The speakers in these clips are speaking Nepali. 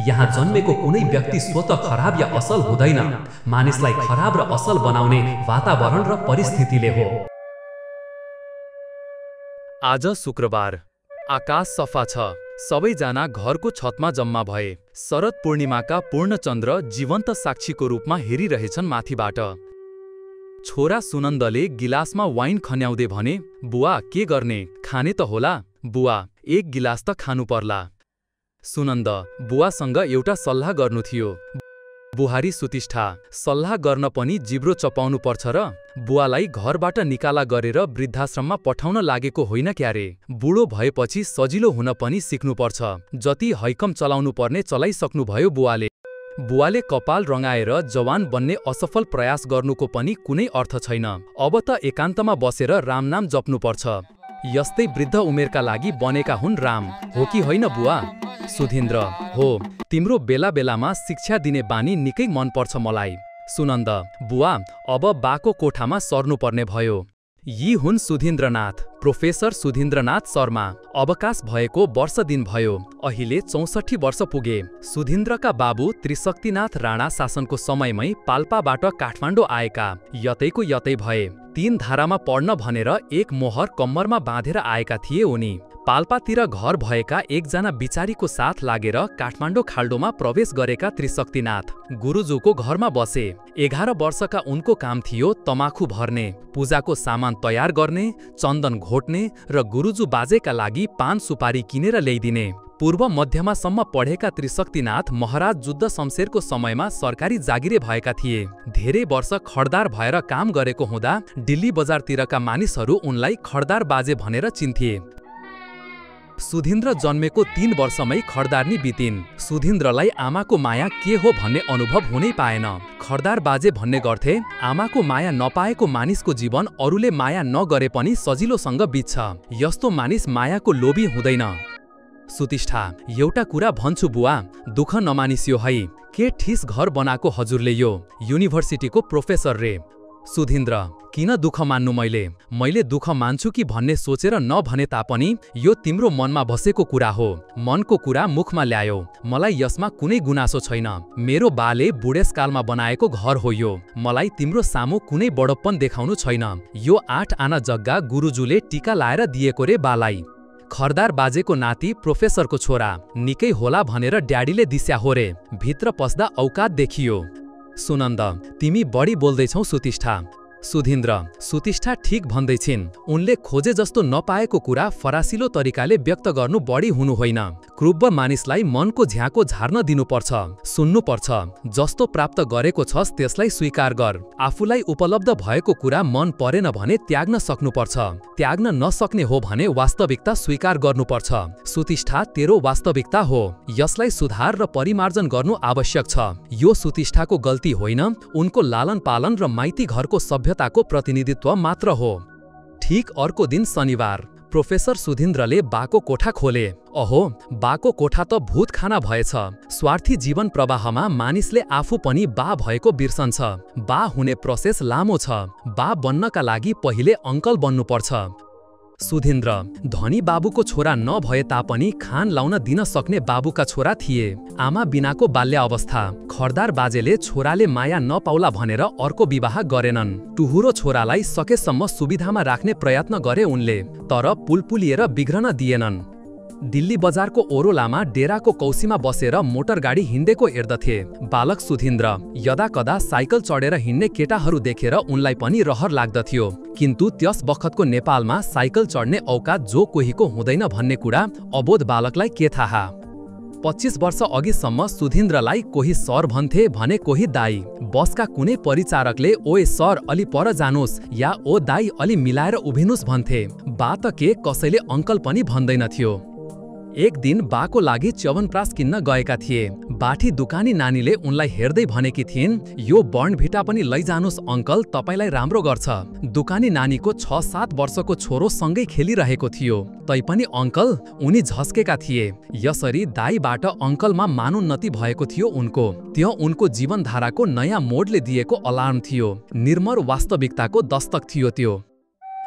यहाँ जन्मेको कुनै व्यक्ति स्वतः खराब या असल हुँदैन, मानिसलाई खराब र असल बनाउने वातावरण र परिस्थितिले हो। आज शुक्रबार, आकाश सफा छ। सबैजना घरको छतमा जम्मा भए। शरद पूर्णिमाका पूर्णचन्द्र जीवन्त साक्षीको रूपमा हेरिरहेछन् माथिबाट। छोरा सुनन्दले गिलासमा वाइन खन्याउँदै भने, बुवा के गर्ने, खाने त होला? बुवा, एक गिलास त खानु पर्ला। सुनन्द, बुवासँग एउटा सल्लाह गर्नु थियो। बुहारी सुतिष्ठा, सल्लाह गर्न पनि जिब्रो चपाउनु पर्छ र? बुवालाई घरबाट निकाला गरेर वृद्धाश्रममा पठाउन लागेको होइन क्यारे? बुढो भएपछि सजिलो हुन पनि सिक्नुपर्छ। जति हैकम चलाउनु पर्ने चलाइसक्नुभयो बुवाले। बुवाले कपाल रङ्गाएर जवान बन्ने असफल प्रयास गर्नुको पनि कुनै अर्थ छैन। अब त एकान्तमा बसेर राम नाम जप्नुपर्छ। यस्तै वृद्ध उमेरका लागि बनेका हुन् राम, हो कि होइन बुवा? सुधीन्द्र, हो। तिम्रो बेला बेलामा शिक्षा दिने बानी निकै मनपर्छ मलाई। सुनन्द, बुवा, अब बाको कोठामा सर्नुपर्ने भयो। यी हुन् सुधीन्द्रनाथ, प्रोफेसर सुधीन्द्रनाथ शर्मा। अवकाश भएको वर्ष दिन भयो। अहिले 64 वर्ष पुगे। सुधीन्द्रका बाबु त्रिशक्तिनाथ राणा शासनको समयमै पाल्पाबाट काठमाडौँ आएका। यतैको यतै भए। 3 धारामा पढ्न भनेर एक मोहर कम्मरमा बाँधेर आएका थिए उनी। पाल्पातिर घर भएका एकजना बिचारीको साथ लागेर काठमाडौँ खाल्डोमा प्रवेश गरेका त्रिशक्तिनाथ गुरुजुको घरमा बसे। 11 वर्षका उनको काम थियो तमाखु भर्ने, पूजाको सामान तयार गर्ने, चन्दन घोट्ने र गुरुजु बाजेका लागि पान सुपारी किनेर ल्याइदिने। पूर्व मध्यमासम्म पढेका त्रिशक्तिनाथ महाराज जुद्ध शमशेरको समयमा सरकारी जागिरे भएका थिए। धेरै वर्ष खड्दार भएर काम गरेको हुँदा दिल्ली बजारतिरका मानिसहरू उनलाई खड्दार बाजे भनेर चिन्थे। सुधीन्द्र जन्मेको 3 वर्षमै खड्दारनी बितिन्। सुधीन्द्रलाई आमाको माया के हो भन्ने अनुभव हुनै पाएन। खड्दार बाजे भन्ने गर्थे, आमाको माया नपाएको मानिसको जीवन अरूले माया नगरे पनि सजिलोसँग बित्छ। यस्तो मानिस मायाको लोभी हुँदैन। सुतिष्ठा, एउटा कुरा भन्छु बुवा, दुःख नमानिस्यो है। के ठिस घर बनाएको हजुरले यो? युनिभर्सिटीको प्रोफेसर रे। सुधीन्द्र, किन दुःख मान्नु? मैले दुःख मान्छु कि भन्ने सोचेर नभने तापनि यो तिम्रो मनमा बसेको कुरा हो। मनको कुरा मुखमा ल्यायो। मलाई यसमा कुनै गुनासो छैन। मेरो बाले बुढेसकालमा बनाएको घर हो यो। मलाई तिम्रो सामु कुनै बडप्पन देखाउनु छैन। यो 8 आना जग्गा गुरुजुले टीका लाएर दिएको रे बालाई। खरदार बाजेको नाति प्रोफेसरको छोरा, निकै होला भनेर ड्याडीले दिस्या हो रे। भित्र पस्दा औकात देखियो। सुनन्द, तिमी बढी बोल्दैछौ सुतिष्ठा। सुधीन्द्र, सुतिष्ठा ठिक भन्दैछिन्। उनले खोजे जस्तो नपाएको कुरा फरासिलो तरिकाले व्यक्त गर्नु बढी हुनु होइन। क्रुब्ब मानिसलाई मनको झ्याको झार्न दिनुपर्छ, सुन्नुपर्छ। जस्तो प्राप्त गरेको छस् त्यसलाई स्वीकार गर। आफूलाई उपलब्ध भएको कुरा मन परेन भने त्याग्न सक्नुपर्छ। त्याग्न नसक्ने हो भने वास्तविकता स्वीकार गर्नुपर्छ। सुतिष्ठा तेरो वास्तविकता हो। यसलाई सुधार र परिमार्जन गर्नु आवश्यक छ। यो सुतिष्ठाको गल्ती होइन, उनको लालन पालन र माइती घरको सभ्यताको प्रतिनिधित्व मात्र हो। ठीक अर्को दिन शनिबार, प्रोफेसर सुधीन्द्रले बाको कोठा खोले। अहो, बाको कोठा त भूतखाना भएछ। स्वार्थी जीवन प्रवाहमा मानिसले आफू पनि बा भएको बिर्सन्छ। बा हुने प्रोसेस लामो छ। बा बन्नका लागि पहिले अङ्कल बन्नुपर्छ। सुधीन्द्र, धनी बाबुको छोरा नभए तापनि खान लाउन दिन सक्ने बाबुका छोरा थिए। आमा बिनाको बाल्य अवस्था। खरदार बाजेले छोराले माया नपाउला भनेर अर्को विवाह गरेनन्। टुहुरो छोरालाई सकेसम्म सुविधामा राख्ने प्रयत्न गरे उनले, तर पुलपुलिएर बिग्रन दिएनन्। दिल्ली बजारको ओरोलामा डेराको कौसीमा बसेर मोटर गाडी हिँडेको हेर्दथे। बालक सुधीन्द्र यदाकदा साइकल चढेर हिँड्ने केटाहरू देखेर उनलाई पनि रहर लाग्दथ्यो। किन्तु त्यस बखतको नेपालमा साइकल चढ्ने औकात जो कोहीको हुँदैन भन्ने कुरा अबोध बालकलाई के थाहा। 25 वर्ष अघिसम्म सुधीन्द्रलाई कोही सर भन्थे भने कोही दाई। बसका कुनै परिचारकले ओए सर अलि पर जानुस् या ओ दाई अलि मिलाएर उभिनुस् भन्थे। बा त के कसैले अङ्कल पनि भन्दैनथ्यो। एक दिन बाको लागि च्यवनप्रास किन्न गएका थिए। बाठी दुकानी नानीले उनलाई हेर्दै भनेकी थिइन्, यो बर्नभिटा पनि लैजानुस् अङ्कल, तपाईलाई राम्रो गर्छ। दुकानी नानीको 6-7 वर्षको छोरो सँगै खेलिरहेको थियो। तैपनि अङ्कल, उनी झस्केका थिए। यसरी दाईबाट अङ्कलमा मानोन्नति भएको थियो उनको। त्यो उनको जीवनधाराको नयाँ मोडले दिएको अलार्म थियो। निर्मल वास्तविकताको दस्तक थियो त्यो।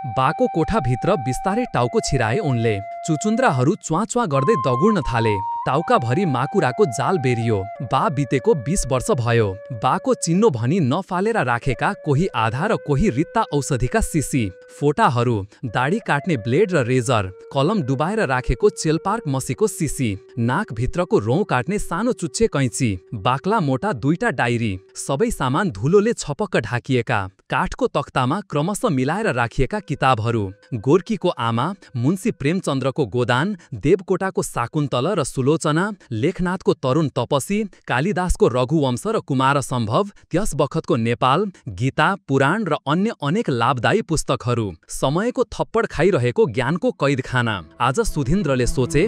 बाको कोठाभित्र बिस्तारै टाउको छिराए उनले। चुचुन्द्राहरू च्वाँ गर्दै दगुर्न थाले। टाउकाभरि माकुराको जाल बेरियो। बा बितेको 20 वर्ष भयो। बाको चिन्नो भनी नफालेर राखेका कोही आधा र कोही रित्ता औषधिका सिसी, फोटाहरू, दाढी काट्ने ब्लेड र रेजर, कलम डुबाएर राखेको चेलपार्क मसीको सिसी, नाकभित्रको रौँ काट्ने सानो चुच्चे कैँची, बाक्ला मोटा 2टा डायरी, सबै सामान धुलोले छपक्क ढाकिएका, काठको तख्तामा क्रमशः मिलाएर राखिएका किताबहरू, गोर्कीको आमा, मुन्सी प्रेमचन्द्रको गोदान, देवकोटाको शाकुन्तल र सुलोचना, लेखनाथको तरुण तपसी, कालिदासको रघुवंश र कुमार सम्भव, त्यस बखतको नेपाल, गीता, पुराण र अन्य अनेक लाभदायी पुस्तकहरू, समयको थप्पड खाइरहेको ज्ञानको कैदखाना। आज सुधीन्द्रले सोचे,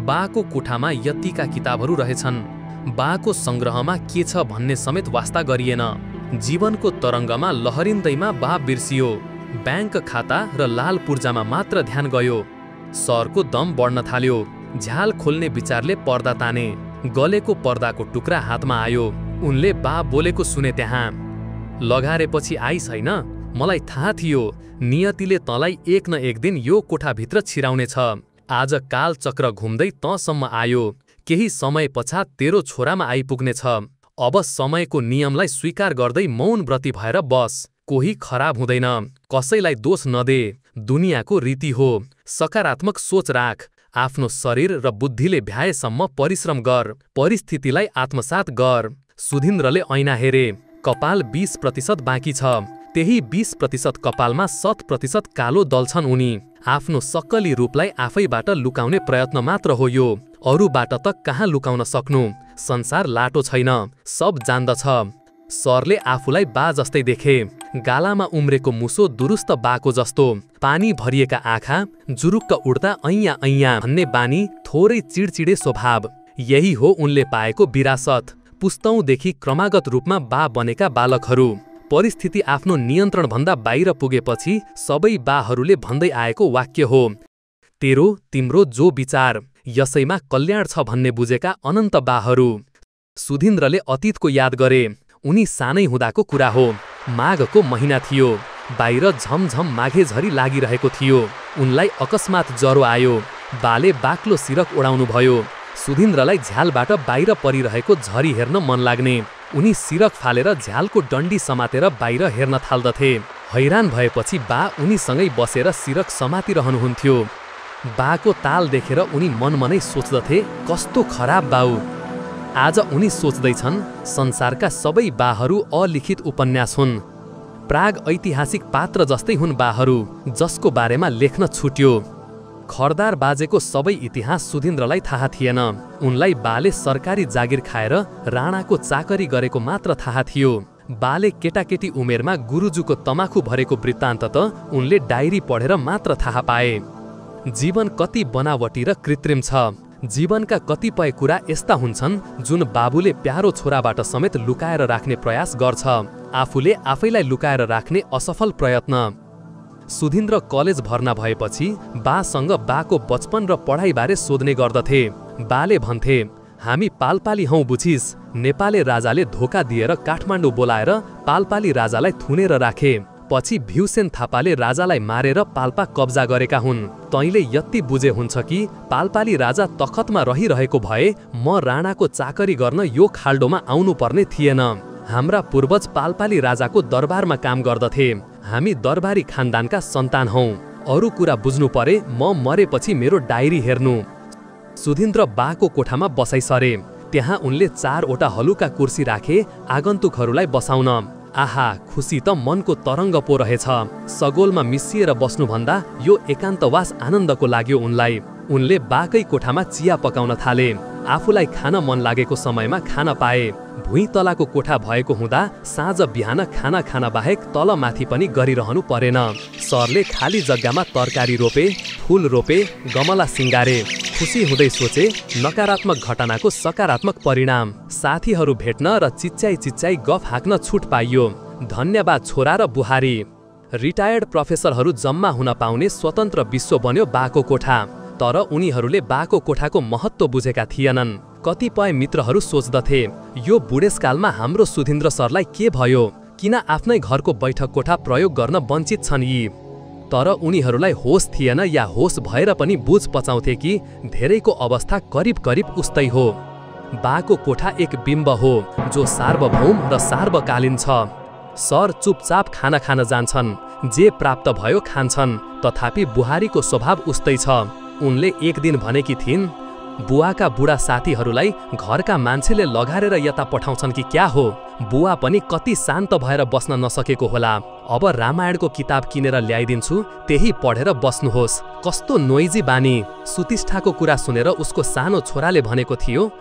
बाको कोठामा यतिका किताबहरू रहेछन्, बाको सङ्ग्रहमा के छ भन्ने समेत वास्ता गरिएन। जीवनको तरङ्गमा लहरिँदैमा बा बिर्सियो। ब्याङ्क खाता र लाल पूर्जामा मात्र ध्यान गयो। सरको दम बढ्न थाल्यो। झ्याल खोल्ने विचारले पर्दा ताने। गलेको पर्दाको टुक्रा हातमा आयो। उनले बा बोलेको सुने त्यहाँ। लगारेपछि आइस हैन? मलाई थाहा थियो नियतिले तँलाई एक न एक दिन यो कोठाभित्र छिराउनेछ। आज कालचक्र घुम्दै तँसम्म आयो। केही समय पश्चात तेरो छोरामा आइपुग्नेछ। अब समयको नियमलाई स्वीकार गर्दै मौन व्रती भएर बस। कोही खराब हुँदैन, कसैलाई दोष नदे, दुनियाँको रीति हो। सकारात्मक सोच राख, आफ्नो शरीर र बुद्धिले भ्याएसम्म परिश्रम गर, परिस्थितिलाई आत्मसात गर। सुधीन्द्रले ऐना हेरे। कपाल 20% बाँकी छ। त्यही 20% कपालमा 100% कालो दल्छन् उनी। आफ्नो सक्कली रूपलाई आफैबाट लुकाउने प्रयत्न मात्र हो यो। अरूबाट त कहाँ लुकाउन सक्नु? संसार लाटो छैन, सब जान्दछ। सरले आफूलाई बा जस्तै देखे। गालामा उम्रेको मुसो दुरुस्त बाको जस्तो, पानी भरिएका आँखा, जुरुक्क उड्दा ऐया ऐया भन्ने बानी, थोरै चिडचिडे स्वभाव। यही हो उनले पाएको विरासत। पुस्तौँदेखि क्रमागत रूपमा बा बनेका बालकहरू। परिस्थिति आफ्नो नियन्त्रणभन्दा बाहिर पुगेपछि सबै बाहरूले भन्दै आएको वाक्य हो, तेरो तिम्रो जो विचार, यसैमा कल्याण छ भन्ने बुझेका अनन्त बाहरू। सुधीन्द्रले अतीतको याद गरे। उनी सानै हुँदाको कुरा हो। माघको महिना थियो। बाहिर झमझम माघे झरी लागिरहेको थियो। उनलाई अकस्मात ज्वरो आयो। बाले बाक्लो सिरक ओढाउनु भयो। सुधीन्द्रलाई झ्यालबाट बाहिर परिरहेको झरी हेर्न मन लाग्ने। उनी सिरक फालेर झ्यालको डन्डी समातेर बाहिर हेर्न थाल्दथे। हैरान भएपछि बा उनीसँगै बसेर सिरक समातिरहनुहुन्थ्यो। बाको ताल देखेर उनी मनमनै सोच्दथे, कस्तो खराब बाउ। आज उनी सोच्दैछन्, संसारका सबै बाहरू अलिखित उपन्यास हुन्। प्राग ऐतिहासिक पात्र जस्तै हुन् बाहरू, जसको बारेमा लेख्न छुट्यो। खरदार बाजेको सबै इतिहास सुधीन्द्रलाई थाहा थिएन। उनलाई बाले सरकारी जागिर खाएर राणाको चाकरी गरेको मात्र थाहा थियो। बाले केटाकेटी उमेरमा गुरुजुको तमाखु भरेको वृत्तान्त त उनले डायरी पढेर मात्र थाहा पाए। जीवन कति बनावटी र कृत्रिम छ। जीवनका कतिपय कुरा यस्ता हुन्छन् जुन बाबुले प्यारो छोराबाट समेत लुकाएर राख्ने प्रयास गर्छ। आफूले आफैलाई लुकाएर राख्ने असफल प्रयत्न। सुधीन्द्र कलेज भर्ना भएपछि बासँग बाको बचपन र पढाइबारे सोध्ने गर्दथे। बाले भन्थे, हामी पालपाली हौं बुझिस। नेपाली राजाले धोका दिएर काठमाडौँ बोलाएर पालपाली राजालाई थुनेर राखे। पछि भीमसेन थापाले राजालाई मारेर पाल्पा कब्जा गरेका हुन्। तैँले यति बुझे हुन्छ कि पालपाली राजा तखतमा रहिरहेको भए म राणाको चाकरी गर्न यो खाल्डोमा आउनुपर्ने थिएन। हाम्रा पूर्वज पालपाली राजाको दरबारमा काम गर्दथे। हामी दरबारी खानदानका सन्तान हौं। अरू कुरा बुझ्नु परे म मरेपछि मेरो डायरी हेर्नु। सुधीन्द्र बाको कोठामा बसाइ सरे। त्यहाँ उनले 4वटा हलुका कुर्सी राखे आगन्तुकहरूलाई बसाउन। आहा, खुसी त मनको तरङ्ग पो रहेछ। सगोलमा मिसिएर बस्नुभन्दा यो एकान्तवास आनन्दको लाग्यो उनलाई। उनले बाकै कोठामा चिया पकाउन थाले। आफूलाई खान मन लागेको समयमा खान पाए। भुइँ तलाको कोठा भएको हुँदा साँझ बिहान खाना खाना बाहेक तलमाथि पनि गरिरहनु परेन। सरले खाली जग्गामा तरकारी रोपे, फूल रोपे, गमला सिंगारे। खुसी हुँदै सोचे, नकारात्मक घटनाको सकारात्मक परिणाम। साथीहरू भेट्न र चिच्चाइ गफ हाँक्न छुट पाइयो। धन्यवाद छोरा र बुहारी। रिटायर्ड प्रोफेसरहरू जम्मा हुन पाउने स्वतन्त्र विश्व बन्यो बाको कोठा। तर उनीहरूले बाको कोठाको महत्त्व बुझेका थिएनन्। कतिपय मित्रहरू सोच्दथे, यो बुढेसकालमा हाम्रो सुधीन्द्र सरलाई के भयो? किन आफ्नै घरको बैठक कोठा प्रयोग गर्न वञ्चित छन् यी? तर उनीहरूलाई होस थिएन या होस भएर पनि बुझ पचाउँथे कि धेरैको अवस्था करिब करिब उस्तै हो। बाको कोठा एक बिम्ब हो जो सार्वभौम र सार्वकालीन छ। सर चुपचाप खाना खान जान्छन्, जे प्राप्त भयो खान्छन्, तथापि बुहारीको स्वभाव उस्तै छ। उनले एक दिन भनेकी थिइन्, बुवाका बुढा साथीहरूलाई घरका मान्छेले लगारेर यता पठाउँछन् कि क्या हो? बुवा पनि कति शान्त भएर बस्न नसकेको होला। अब रामायणको किताब किनेर ल्याइदिन्छु, त्यही पढेर बस्नुहोस्। कस्तो नोइजी बानी। सुतिष्ठाको कुरा सुनेर उसको सानो छोराले भनेको थियो,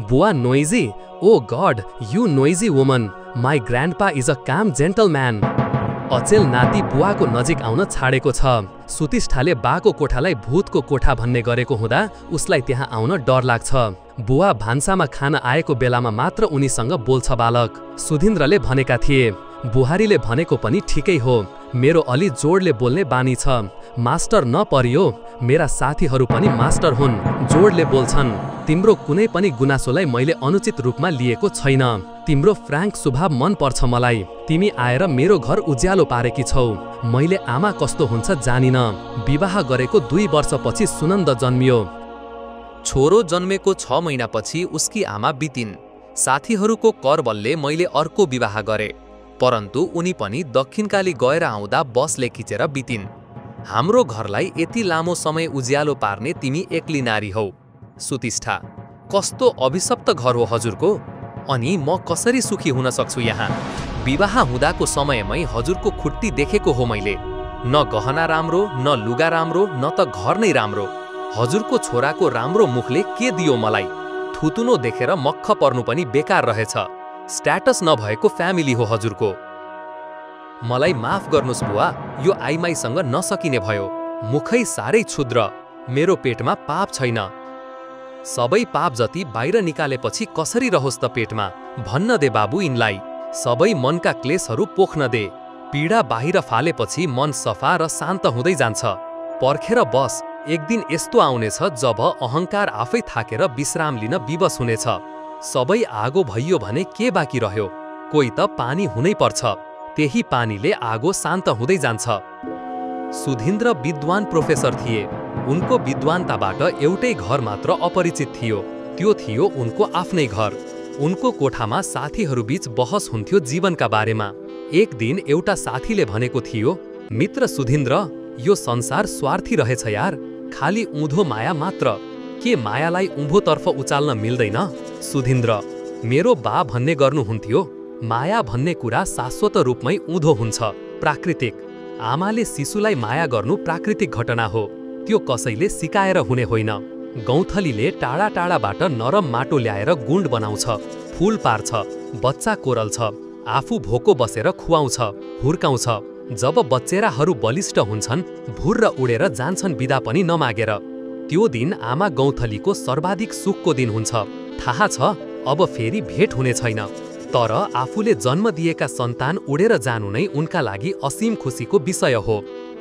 बुवा noisy? Oh God, you noisy woman. My grandpa is a calm gentleman. अचेल नाति बुवाको नजिक आउन छाडेको छ। सुतिष्ठाले बाको कोठालाई भूतको कोठा भन्ने गरेको हुँदा उसलाई त्यहाँ आउन डर लाग्छ। बुवा भान्सामा खान आएको बेलामा मात्र उनीसँग बोल्छ बालक। सुधिन्द्रले भनेका थिए, बुहारीले भनेको पनि ठिकै हो, मेरो अलि जोडले बोल्ने बानी छ। मास्टर नपरियो, मेरा साथीहरू पनि मास्टर हुन्, जोडले बोल्छन्। तिम्रो कुनै पनि गुनासोलाई मैले अनुचित रूपमा लिएको छैन। तिम्रो फ्र्याङ्क स्वभाव मन पर्छ मलाई। तिमी आएर मेरो घर उज्यालो पारेकी छौ। मैले आमा कस्तो हुन्छ जानिन। विवाह गरेको 2 वर्षपछि सुनन्द जन्मियो। छोरो जन्मेको 6 महिनापछि उसकी आमा बितिन्। साथीहरूको करबलले मैले अर्को विवाह गरे, परन्तु उनी पनि दक्षिणकाली गएर आउँदा बसले खिचेर बितिन्। हाम्रो घरलाई यति लामो समय उज्यालो पार्ने तिमी एक्ली नारी हौ। सुतिष्ठा, कस्तो अभिशप्त घर हो हजुरको। अनि म कसरी सुखी हुन सक्छु यहाँ? विवाह हुँदाको समयमै हजुरको खुट्टी देखेको हो मैले। न गहना राम्रो, न लुगा राम्रो, न त घर नै राम्रो। हजुरको छोराको राम्रो मुखले के दियो मलाई? थुतुनो देखेर मक्ख पर्नु पनि बेकार रहेछ। स्ट्याटस नभएको फ्यामिली हो हजुरको। मलाई माफ गर्नुस् बुवा, यो आइमाईसँग नसकिने भयो। मुखै साह्रै क्षुद्र। मेरो पेटमा पाप छैन। सबै पाप जति बाहिर निकालेपछि कसरी रहोस् त पेटमा? भन्न दे बाबु यिनलाई। सबै मनका क्लेशहरू पोख्न दे। पीडा बाहिर फालेपछि मन सफा र शान्त हुँदै जान्छ। पर्खेर बस, एक दिन यस्तो आउनेछ जब अहङ्कार आफै थाकेर विश्राम लिन विवश हुनेछ। सबै आगो भइयो भने के बाँकी रह्यो? कोही त पानी हुनै पर्छ। त्यही पानीले आगो शान्त हुँदै जान्छ। सुधिन्द्र विद्वान प्रोफेसर थिए। उनको विद्वानताबाट एउटै घर मात्र अपरिचित थियो, त्यो थियो उनको आफ्नै घर। उनको कोठामा साथीहरूबीच बहस हुन्थ्यो जीवनका बारेमा। एक दिन एउटा साथीले भनेको थियो, मित्र सुधिन्द्र, यो संसार स्वार्थी रहेछ यार, खाली उँधो माया मात्र। के मायालाई उँभोतर्फ उचाल्न मिल्दैन? सुधिन्द्र, मेरो बा भन्ने गर्नुहुन्थ्यो, माया भन्ने कुरा शाश्वत रूपमै उँधो हुन्छ, प्राकृतिक। आमाले शिशुलाई माया गर्नु प्राकृतिक घटना हो, त्यो कसैले सिकाएर हुने होइन। गौँथलीले टाढा टाढाबाट नरम माटो ल्याएर गुण्ड बनाउँछ, फूल पार्छ, बच्चा कोरल्छ, आफू भोको बसेर खुवाउँछ, हुर्काउँछ। जब बच्चेराहरू बलिष्ठ हुन्छन्, भुर्र उडेर जान्छन् बिदा पनि नमागेर। त्यो दिन आमा गौँथलीको सर्वाधिक सुखको दिन हुन्छ। थाहा छ अब फेरि भेट हुने छैन, तर आफूले जन्म दिएका सन्तान उडेर जानु नै उनका लागि असीम खुसीको विषय हो।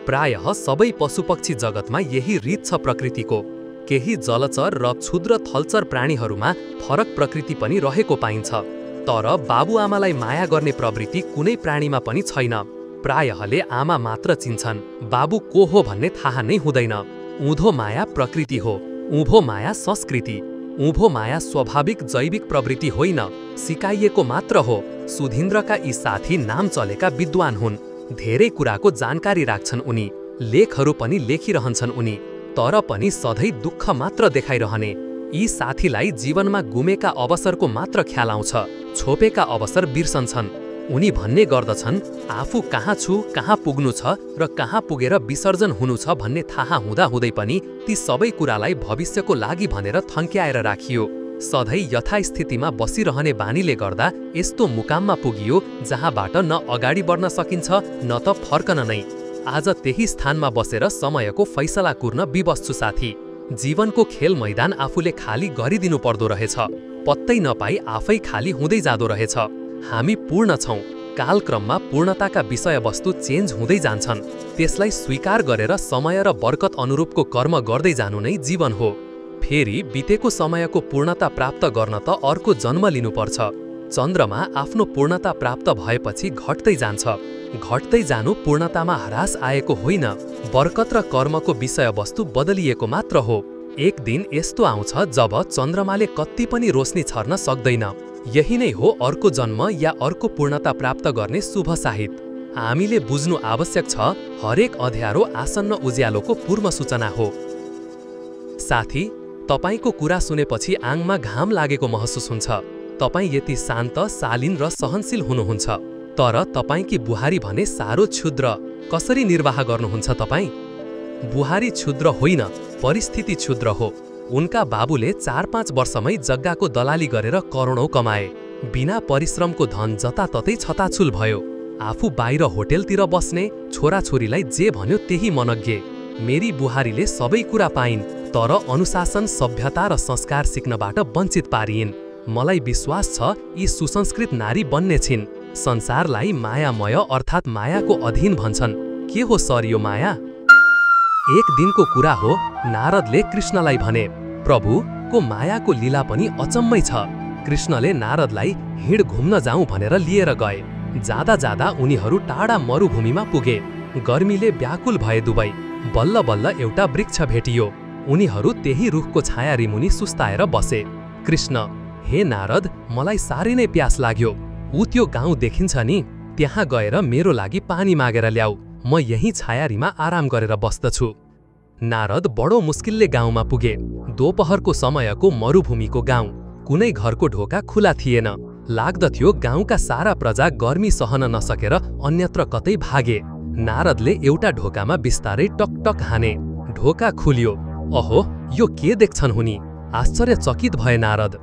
प्रायः सबै पशुपक्षी जगतमा यही रीत छ प्रकृतिको। केही जलचर र क्षुद्र थलचर प्राणीहरूमा फरक प्रकृति पनि रहेको पाइन्छ, तर बाबुआमालाई माया गर्ने प्रवृत्ति कुनै प्राणीमा पनि छैन। प्रायःले आमा मात्र चिन्छन्, बाबु को हो भन्ने थाहा नै हुँदैन। उँधो माया प्रकृति हो, उँभो माया संस्कृति। उँभो माया स्वाभाविक जैविक प्रवृत्ति होइन, सिकाइएको मात्र हो। सुधिन्द्रका यी साथी नाम चलेका विद्वान हुन्, धेरै कुराको जानकारी राख्छन् उनी, लेखहरू पनि लेखिरहन्छन् उनी, तर पनि सधैँ दुःख मात्र देखाइरहने। यी साथीलाई जीवनमा गुमेका अवसरको मात्र ख्याल आउँछ, छोपेका अवसर बिर्सन्छन्। उनी भन्ने गर्दछन्, आफू कहाँ छु, कहाँ पुग्नु छ र कहाँ पुगेर विसर्जन हुनु छ भन्ने थाहा हुँदाहुँदै पनि ती सबै कुरालाई भविष्यको लागि भनेर थन्क्याएर राखियो। सधैँ यथास्थितिमा बसिरहने बानीले गर्दा यस्तो मुकाममा पुगियो जहाँबाट न अगाडि बढ्न सकिन्छ न त फर्कन नै। आज त्यही स्थानमा बसेर समयको फैसला कुर्न विवश छु साथी। जीवनको खेल मैदान आफूले खाली गरिदिनु पर्दो रहेछ, पत्तै नपाई आफै खाली हुँदै जाँदो रहेछ। हामी पूर्ण छौं, कालक्रममा पूर्णताका विषयवस्तु चेन्ज हुँदै जान्छन्, त्यसलाई स्वीकार गरेर समय र बरकत अनुरूपको कर्म गर्दै जानु नै जीवन हो। फेरि बितेको समयको पूर्णता प्राप्त गर्न त अर्को जन्म लिनुपर्छ। चन्द्रमा आफ्नो पूर्णता प्राप्त भएपछि घट्दै जान्छ। घट्दै जानु पूर्णतामा ह्रास आएको होइन, बरकत र कर्मको विषयवस्तु बदलिएको मात्र हो। एक दिन यस्तो आउँछ जब चन्द्रमाले कति पनि रोशनी छर्न सक्दैन। यही नै हो अर्को जन्म या अर्को पूर्णता प्राप्त गर्ने शुभ साहित। हामीले बुझ्नु आवश्यक छ, हरेक अँध्यारो आसन्न उज्यालोको पूर्व सूचना हो। साथी, तपाईको कुरा सुनेपछि आङमा घाम लागेको महसुस हुन्छ। तपाई यति शान्त, शालीन र सहनशील हुनुहुन्छ, तर तपाईकी बुहारी भने साह्रो क्षुद्र। कसरी निर्वाह गर्नुहुन्छ तपाई? बुहारी क्षुद्र होइन, परिस्थिति क्षुद्र हो। उनका बाबुले 4-5 वर्षमै जग्गाको दलाली गरेर करोडौं कमाए। बिना परिश्रमको धन जताततै छताछुल भयो। आफू बाहिर होटेलतिर बस्ने, छोराछोरीलाई जे भन्यो त्यही मनग्गे। मेरी बुहारीले सबै कुरा पाइन्, तर अनुशासन, सभ्यता र संस्कार सिक्नबाट वञ्चित पारिइन्। मलाई विश्वास छ यी सुसंस्कृत नारी बन्ने छिन्। संसारलाई मायामय अर्थात् मायाको अधीन भन्छन्। के हो सर यो माया? एक दिनको कुरा हो, नारदले कृष्णलाई भने, प्रभुको मायाको लीला पनि अचम्मै छ। कृष्णले नारदलाई हिँड घुम्न जाउँ भनेर लिएर गए। जाँदा जाँदा उनीहरू टाढा मरुभूमिमा पुगे। गर्मीले व्याकुल भए दुवै। बल्ल बल्ल एउटा वृक्ष भेटियो। उनीहरू त्यही रुखको छायारिमुनि सुस्ताएर बसे। कृष्ण, हे नारद, मलाई साह्रै नै प्यास लाग्यो। ऊ त्यो गाउँ देखिन्छ नि, त्यहाँ गएर मेरो लागि पानी मागेर ल्याऊ। म यही छायारीमा आराम गरेर बस्दछु। नारद बडो मुस्किलले गाउँमा पुगे। दोपहरको समयको मरुभूमिको गाउँ। कुनै घरको ढोका खुला थिएन। लाग्दथ्यो गाउँका सारा प्रजा गर्मी सहन नसकेर अन्यत्र कतै भागे। नारदले एउटा ढोकामा बिस्तारै टकटक हाने। ढोका खुल्यो। अहो, यो के देख्छन् हुनी? आश्चर्यचकित भए नारद।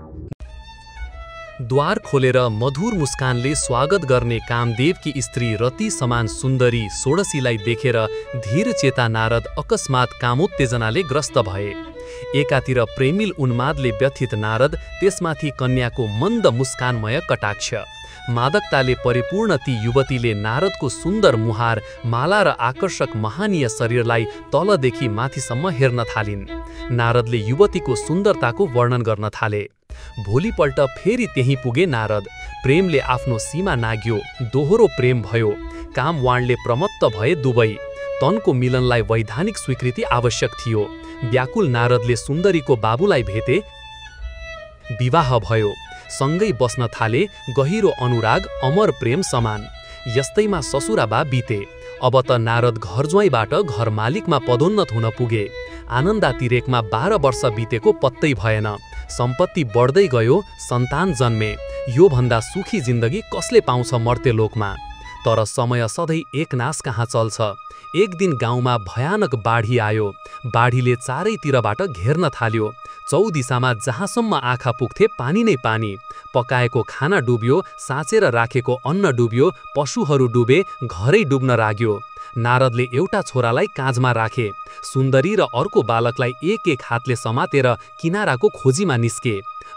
द्वार खोलेर मधुर मुस्कानले स्वागत गर्ने कामदेवकी स्त्री रति समान सुन्दरी षोडशीलाई देखेर धीर चेता नारद अकस्मात कामोत्तेजनाले ग्रस्त भए। एकातिर प्रेमिल उन्मादले व्यथित नारद, त्यसमाथि कन्याको मन्द मुस्कानमय कटाक्ष। मादकताले परिपूर्ण ती युवतीले नारदको सुन्दर मुहार, माला र आकर्षक महानीय शरीरलाई तलदेखि माथिसम्म हेर्न थालिन्। नारदले युवतीको सुन्दरताको वर्णन गर्न थाले। भोलिपल्ट फेरि त्यही पुगे नारद। प्रेमले आफ्नो सीमा नाग्यो। दोहोरो प्रेम भयो। कामवाणले प्रमत्त भए दुवै। तनको मिलनलाई वैधानिक स्वीकृति आवश्यक थियो। व्याकुल नारदले सुन्दरीको बाबुलाई भेटे। विवाह भयो। सँगै बस्न थाले। गहिरो अनुराग, अमर प्रेम समान। यस्तैमा ससुराबा बिते। अब त नारद घरज्वाइँबाट घर मालिकमा पदोन्नत हुन पुगे। आनन्दातिरेकमा 12 वर्ष बितेको पत्तै भएन। सम्पत्ति बढ्दै गयो, सन्तान जन्मे। यो भन्दा सुखी जिन्दगी कसले पाउँछ मर्त्यलोकमा? तर समय सधैँ एकनास कहाँ चल्छ। एक दिन गाउँमा भयानक बाढी आयो। बाढीले चारैतिरबाट घेर्न थाल्यो। चौदिशामा जहाँसम्म आँखा पुग्थे पानी नै पानी। पकाएको खाना डुब्यो, साँचेर राखेको अन्न डुब्यो, पशुहरू डुबे, घरै डुब्न लाग्यो। नारदले एउटा छोरालाई काँधमा राखे। सुन्दरी र अर्को बालकलाई एक हातले समातेर किनाराको खोजीमा निस्के।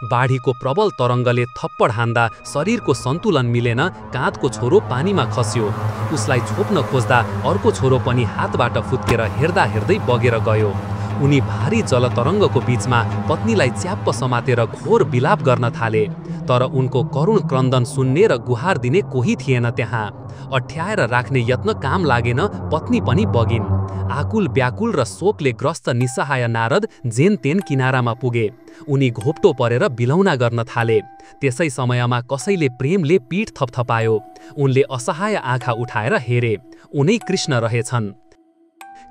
बाढीको प्रबल तरङ्गले थप्पड हान्दा शरीरको सन्तुलन मिलेन। काँधको छोरो पानीमा खस्यो। उसलाई छोप्न खोज्दा अर्को छोरो पनि हातबाट फुत्केर हेर्दा हेर्दै बगेर गयो। उनी भारी जलतरङ्गको बीचमा पत्नीलाई च्याप्प समातेर घोर विलाप गर्न थाले। तर उनको करुण क्रन्दन सुन्ने र गुहार दिने कोही थिएन त्यहाँ। अठ्याएर राख्ने यत्न काम लागेन। पत्नी पनि बगिन्। आकुल व्याकुल र शोकले ग्रस्त निसहाय नारद जेन तेन किनारामा पुगे। उनी घोप्टो परेर बिलौना गर्न थाले। त्यसै समयमा कसैले प्रेमले पीठ थपथपायो। उनले असहाय आँखा उठाएर हेरे। उनै कृष्ण रहेछन्।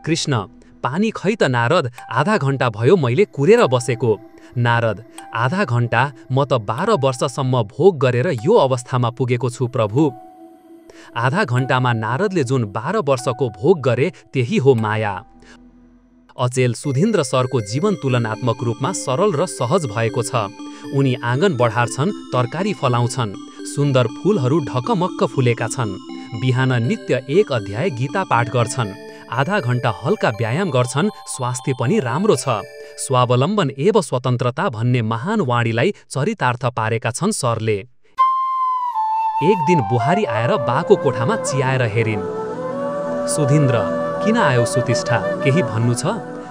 कृष्ण, पानी खै त नारद, आधा घण्टा भयो मैले कुरेर बसेको। नारद, आधा घण्टा? म त 12 वर्षसम्म भोग गरेर यो अवस्थामा पुगेको छु प्रभु। आधा घण्टामा नारदले जुन 12 वर्षको भोग गरे त्यही हो माया। अचेल सुधीन्द्र सरको जीवन तुलनात्मक रूपमा सरल र सहज भएको छ। उनी आँगन बढार्छन्, तरकारी फलाउँछन्। सुन्दर फूलहरू ढकमक्क फुलेका छन्। बिहान नित्य 1 अध्याय गीता पाठ गर्छन्। आधा घण्टा हल्का व्यायाम गर्छन्। स्वास्थ्य पनि राम्रो छ। स्वावलम्बन एवं स्वतन्त्रता भन्ने महान वाणीलाई चरितार्थ पारेका छन् सरले। एक दिन बुहारी आएर बाको कोठामा चियाएर हेरिन्। सुधीन्द्र, किन आयो सुतिष्ठा? केही भन्नु छ?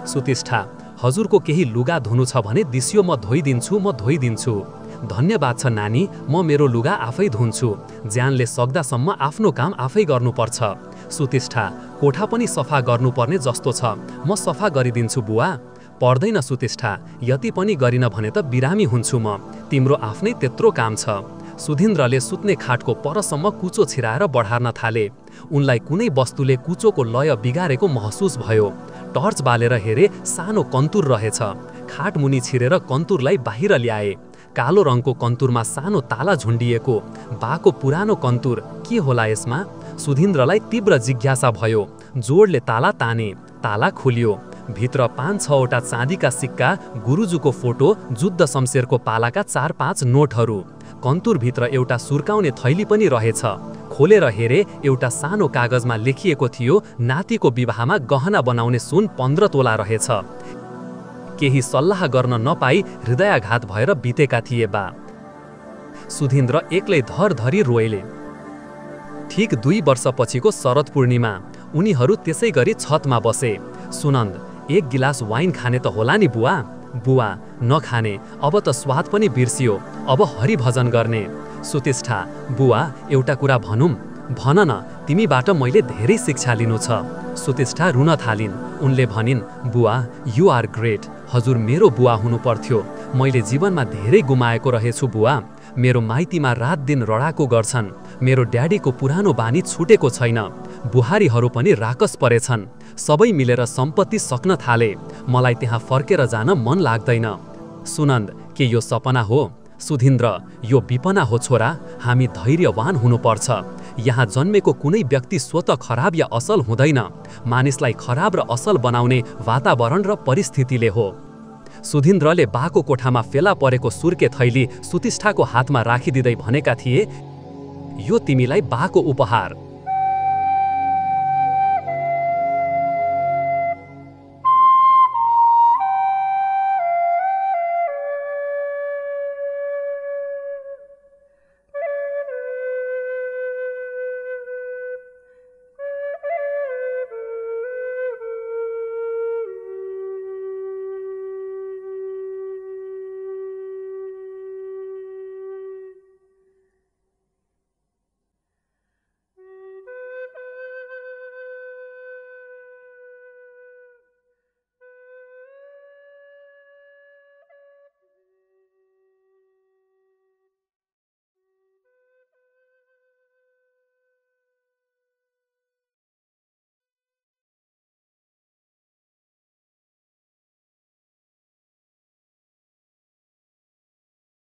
सुतिष्ठा, हजुरको केही लुगा धुनु छ भने दिस्यो, म धोइदिन्छु। धन्यवाद छ नानी, म मेरो लुगा आफै धुन्छु, ज्यानले सक्दासम्म आफ्नो काम आफै गर्नुपर्छ। सुतिष्ठा, कोठा पनि सफा गर्नुपर्ने जस्तो छ, म सफा गरिदिन्छु बुवा। पर्दैन सुतिष्ठा, यति पनि गरिन भने त बिरामी हुन्छु म, तिम्रो आफ्नै त्यत्रो काम छ। सुधीन्द्रले सुत्ने खाटको परसम्म कुचो छिराएर बढार्न थाले। उनलाई कुनै वस्तुले कुचोको लय बिगारेको महसुस भयो। टर्च बालेर हेरे, सानो कन्तुर रहेछ। खाट मुनि छिरेर कन्तुरलाई बाहिर ल्याए। कालो रङको कन्तुरमा सानो ताला झुन्डिएको। बाको पुरानो कन्तुर, के होला यसमा? सुधीन्द्रलाई तीव्र जिज्ञासा भयो। जोडले ताला ताने, ताला खुल्यो। भित्र 5-6वटा चाँदीका सिक्का, गुरुजुको फोटो, जुद्ध शमशेरको पालाका 4-5 नोटहरू। कन्तुरभित्र एउटा सुर्काउने थैली पनि रहेछ। खोलेर हेरे, एउटा सानो कागजमा लेखिएको थियो, नातिको विवाहमा गहना बनाउने सुन 15 तोला रहेछ। केही सल्लाह गर्न नपाई हृदयाघात भएर बितेका थिए बा। सुधीन्द्र एक्लै धरधरी रोएले। ठीक 2 वर्षपछिको शरद पूर्णिमा उनीहरू त्यसै गरी छतमा बसे। सुनन्द, 1 गिलास वाइन खाने त होला नि बुवा? बुवा, नखाने, अब त स्वाद पनि बिर्सियो, अब हरिभजन गर्ने। सुतिष्ठा, बुवा एउटा कुरा भनौँ? भन न, तिमीबाट मैले धेरै शिक्षा लिनु छ। सुतिष्ठा रुन थालिन्। उनले भनिन्, बुवा यु आर ग्रेट, हजुर मेरो बुवा हुनु पर्थ्यो। मैले जीवनमा धेरै गुमाएको रहेछु बुवा। मेरो माइतीमा रात दिन रडाको गर्छन्। मेरो ड्याडीको पुरानो बानी छुटेको छैन। बुहारीहरू पनि राकस परेछन्। सबै मिलेर सम्पत्ति सक्न थाले। मलाई त्यहाँ फर्केर जान मन लाग्दैन। सुनन्द, के यो सपना हो? सुधीन्द्र, यो विपना हो छोरा। हामी धैर्यवान हुनुपर्छ। यहाँ जन्मेको कुनै व्यक्ति स्वतः खराब या असल हुँदैन। मानिसलाई खराब र असल बनाउने वातावरण र परिस्थितिले हो। सुधीन्द्रले बाको कोठामा फेला परेको सुर्के थैली सुतिष्ठाको हातमा राखिदिँदै भनेका थिए, यो तिमीलाई बाको उपहार।